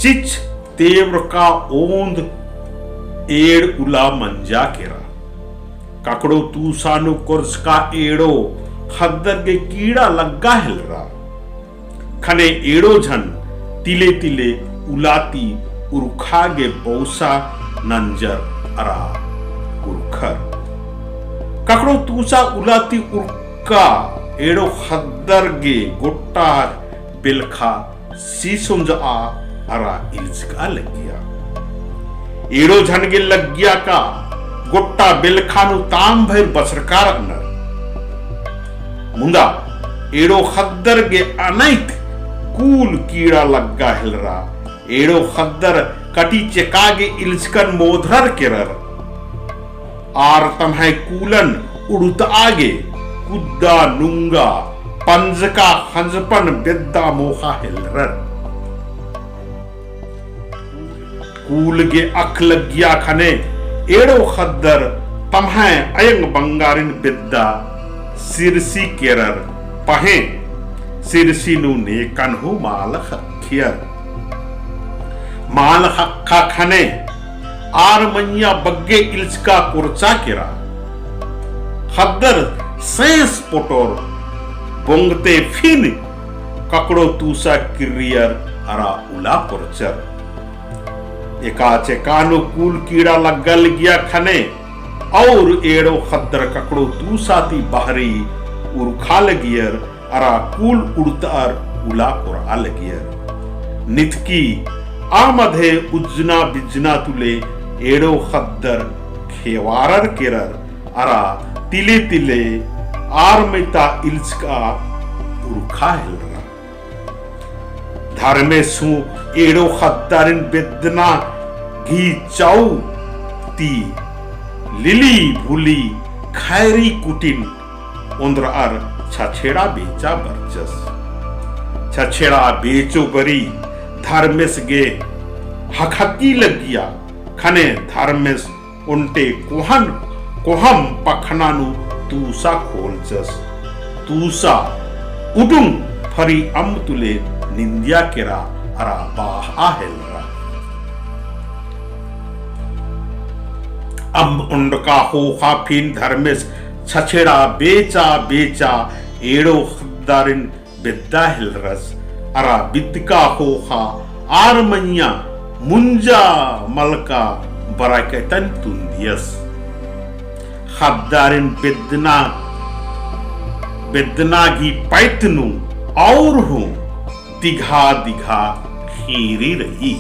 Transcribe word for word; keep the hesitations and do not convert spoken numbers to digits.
चिच्च तेवरका ओन्द एंड़ उला मंजा केरा। ककड़ो तूसा नू कोरचका एंड़ो ख़द्दर गे कीड़ा लग्गा हेलरा। ख़ने एंड़ो झन तिले तिले उला ती उरखा गे बौसा नंजर अरा उरखर। ककड़ो तूसा उला ती उरखका एंड़ो ख़द्दर गे गोट्टा बेलखा सीसोंजआ अरा इल्चका लग्गिया। एंड़ो झन गे लग्गिया का गोट्टा बेलखा नू ताम भइर बछरका रअनर। मुन्दा एंड़ो ख़द्दर गे अनैत कूल कीड़ा लग्गा हेलरा। एंड़ो ख़द्दर कटी चेका गे इल्चकन मोधरर केरर। आर तम्है कूलन उड़तआ गे कुद्दा नुंगा पंजका ख़ंजपन बेद्दा मोख़ा हेलरर। कूल गे अख लग्गिया ख़ने एंड़ो ख़द्दर तम्है अयंग बंगारिन बेद्दा सिरसी केरर पहें सिरसी नू नेकन हूँ माल ख़क्खियर। माल ख़क्खा ख़ने आर मइय्याँ बग्गे इल्चका कोरचा केरा। ख़द्दर सेंस पोटोर बोंगते फिन ककड़ो तूसा किर्रियर अरा उला कोरचर। एका चेका नू कूल कीड़ा लग्गा लगिया ख़ने और एंड़ो ख़द्दर ककड़ो तूसा ती बहरी उरखा लगियर अरा कूल उड़तअर उला कोरआ लगियर। नितकी आ मधे उज्जना बिज्जना तुले एंड़ो ख़द्दर खेवारर केरर अरा तिले तिले आर मइय्याँ इल्चका उरखा हेलरा। धर्मेस हूँ एंड़ो ख़द्दारिन बेद्दना गही चाऊ ती लिली भुली खैरी कुटिन ओन्द्रअर छछेड़ा बेचा बरचस। छछेड़ा बेचो बरी धर्मेस गे हखकी लगिया ख़ने धर्मेस ओन्टे कोहन कोहम पखना नू तूसा खोलचस। तूसा उडुंग फरी अम्ब तुले निंदिया केरा अरा बाहा हेलरा। अम्ब ओन्डका ख़ोख़ा फिन धर्मेस छछेड़ा बेचा बेचा एंड़ो ख़द्दारिन बेद्दा हेलरस अरा बिद्दका ख़ोख़ा आर मइय्याँ मुंजा मलका बरकतन तुन्दियस। ख़द्दारिन बेद्दना बेद्दना गही पैत नू और हूँ दिघा दिघा ख़ीरी रई।